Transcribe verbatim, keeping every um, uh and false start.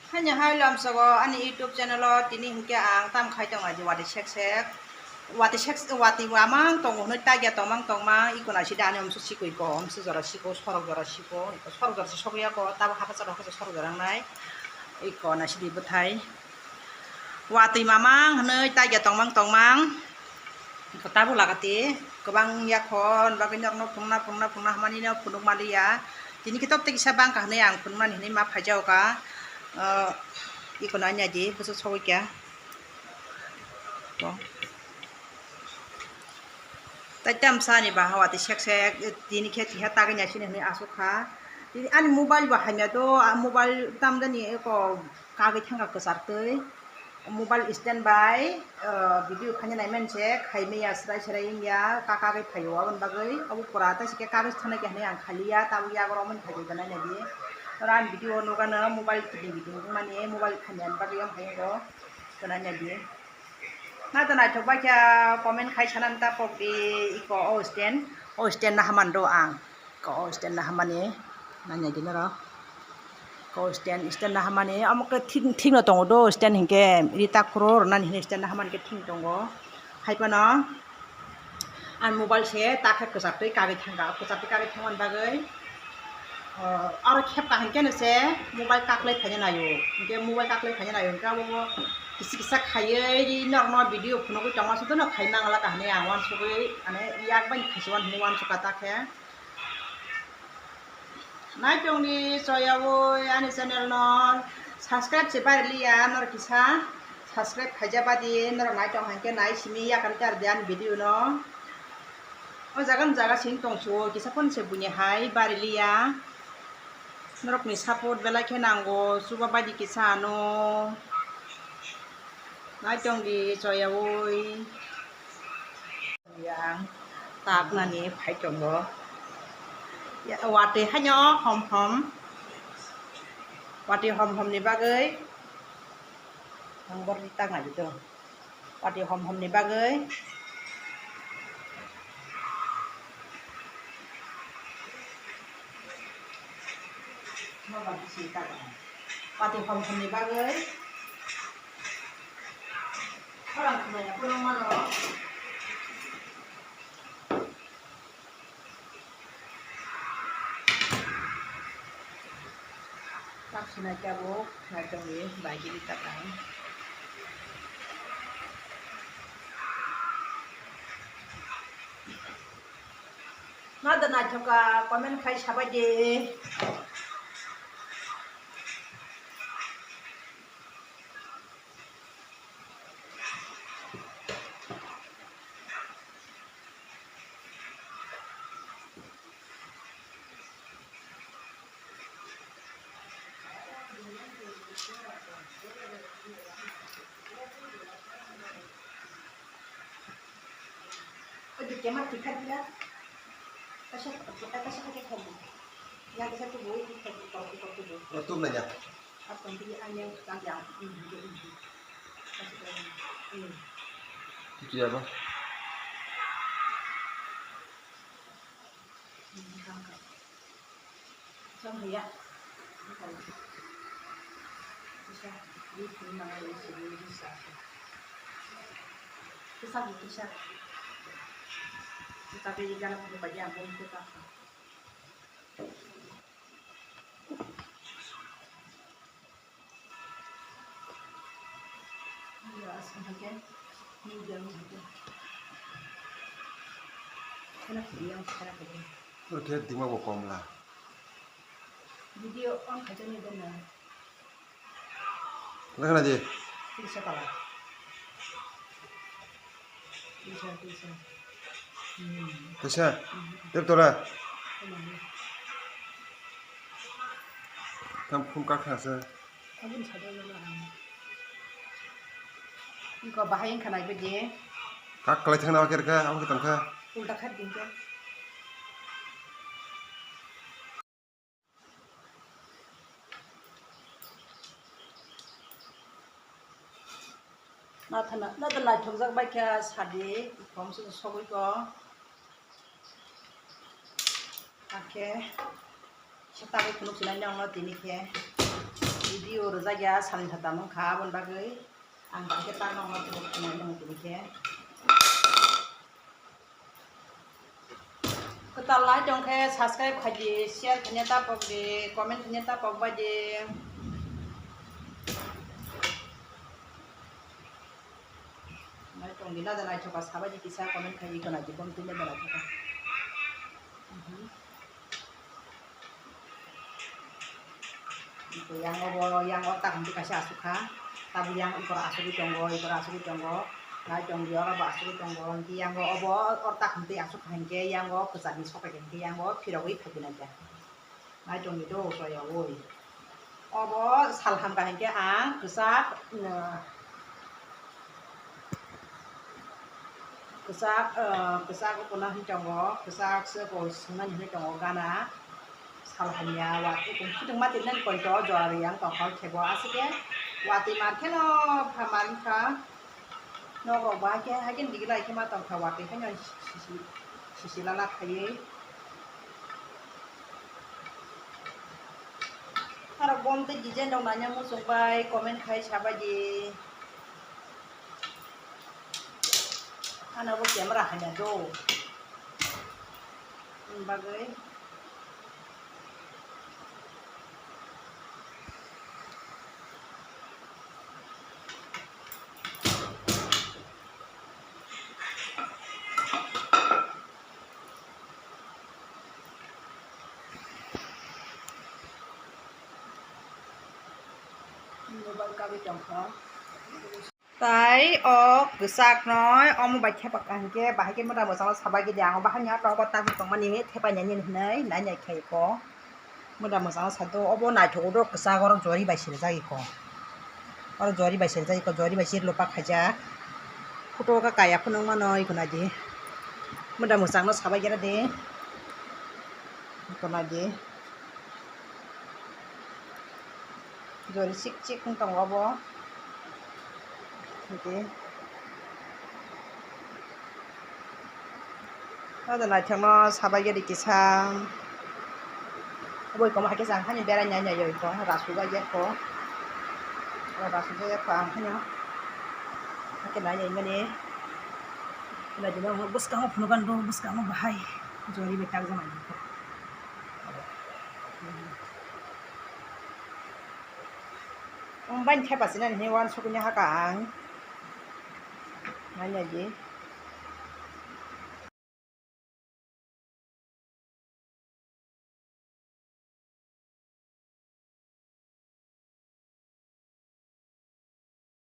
Haino hai lamsogo ani YouTube channel o tini hinkhe ang tam khai tongo aji watwi sek sek. Watwi sek, watwi wamang tongo hwnwi tagya tongmang tongmang iko naisidi ani omso sikui ko, omso jora siko, sorok jora siko, iko sorok jora se sokya ko, tabo hapsa jora hapsa sorok jora wngnai. Iko naisidi bwthai. Watwi mamang hwnwi tagya tongmang tongmang. Tabuk lagati kwbang yakhon bagwi norokno phunukna phunukna phunukna hwnmani no phunuk manliya. Tini khe tok tei kisa bangkha hwnwi ang phunuknani hwnwi ma phaijago ka. Ah, ikono ani adi bwswk sogwi kha. To. Tai tamsa ni baha watwi sek sek tini khe tiha tagwi naisini hwnwi asuk kha. Tini ani mobile bo hamya do, ah, mobile tamjani eko kagwi thangkha kwchar twi. Mobile stand bai, ah, video khaina naiman se khaimaya srai srai wngya, ka kagwi phaio aboni bagwi. Obo pura ta se khe kagwi thanai khe hinwi ang khaliya, tabuk yago romani phaibai tonai naidi. Oro ani video o nukgano mobile kiting kiting wngmani, mobile khaimani bagwi wng phaio tonai naidi. Na ta naithok bai khe comment khai sanani ta pokdi iko o stand, o stand naha man do ang. Ko stand nahamani, nanya di norok. Ko stand, stand nahamani, omo khe thik, thik no tongo do, stand hinkhe rita khoro rwnani hinwi stand nahamani khe thik tongo. Hai phano, ang mobile se ta khe kwchar twi kagwi thangkha, kwchar twi kagwi thangmani bagwi, oh, aro khep kaham khe no se mobile kaklai phaina naio, hinkhe mobile kaklai phaina naio, hinkhe abo kisa kisa khaiwi norokno video phunugwi tongma sotwno khai mangala kaham hinwi ang uansugwi, mane yak bai khaisa uan hinwi uansukha ta khe. Naitongdi choyaui ani channel no subscribe se bariliya norok kisa subscribe khaijak badi norok naitong hankhe nai simi yakar kar di ani video no. O jaga ni jaga sing tongsu kisa phone se buini hai bariliya norok ni support belai khe nango chuba badi kisa ano naitongdi choyaui. Yang taknani phai tongo. Ya, watwi haino hom hom. Watwi hom hom ni bagwi ang borok ni takna di do. Watwi hom hom ni bagwi. Watwi hom hom ni bagwi. Khorang khumlai ya, khorang mano. Tak sinai tabuk, naitongni bagini takang. Nada naithoka, comment khai sabai de. Oi, di kemar tikha dia. Kasa, kasa kake khobu. Ya kasa tu boi tikha tu kau tu kau tu boi. Tum nanya. Apa dia anya tak yang. Itu ya, Bang? Oke, dima bo komla. Video on khaijani dona. Lekha di. Tisa pala. Tisa, tisa. Hmm. Tisa. Hmm. Tep tora. Tamani. Tam phun ka kha sa. Abun sa dona na. Iko bahai wngkha nai bidi. Kak kalai thangna akhir kha, abo khe tongkha. Ulta kha din kha. Nathana, nathana naithokjak bai kha sadi, khom se sogwi ko. Hakhe, se tabuk phunuk sinai nangno tini khe. video rwjak ya, salni satam wngkha, aboni bagwi ang bahai khe tak nokno tubuk tubuk tini khe. Kwtal lai tong khe subscribe khai di, share khaina ta pok di, comment khaina ta pok bai di. Nai tong di, na da naithoka sabai di kisa comment khai di, khwna di, bom twi na da naithoka. Mhm. Yang obo, yang o tak hwnkhe kaisa aswk kha. Tabuk yang ikora asugwi tongo, ikora asugwi tongo. Nai tong di, oro bo asugwi tongo. Hwnkhe yang o obo, o tak hwnkhe aswk kha, hwnkhe yang o kwchar ni sok kha, hwnkhe yang o phirogwi phaikhwna kha. Nai tong di do, soyaui. Obo sal hamkha hwnkhe ang kwchak, uh, Kwchak, ah, kwchak wngkha hwnwi tongo, kwchak se bo swngnani hwnwi tongo gana. Sal hamya watwi tong, khutungma twi nani poito jora riyang tongkha khe bo aswk khe watwi mar kheno pha mar wngkha. Nok rok bo hakhe, hakhe digi lai khe ma tongkha watwi haino sisi, sisi lala khaiwi. Aro bom tei design rok nanya muchung bai comment khai sabai di. Ano bo camera hanya do. Bagwi. Mobile kabwi tongkha. Tai o kwchak noi omo bai thepa kaham khe bahai khe mwta mwchangno sabai khe de ang bahai ni oro tabuk tongmani thepai nai nini hinwi nai nai khai ko. Mwta mwchangno sato obo naithok oro kwchak oro jori bai sirijak iko. Oro jori bai sirijak iko, jori bai sir lupa khaijak. Photo o kaya phunuk mano iko nai di. Mwta mwchangno sabai khe de. Iko nai di. Jori sik sik wng tongo bo. Hwnkhe. Ado naithokno sabai gari kisa. Boi komo hai khe chang hani berai nai nai oi ko. Rasu bai ya ko. Rasu bai ya ko ang hanya. Hakhe nai nai mani. Nai dino bwskango phunukgan do bwskango bahai. Jori bai takjak nai. Omo bai thepa sinani hinwi uansukgwi hakha ang. Nai nai di.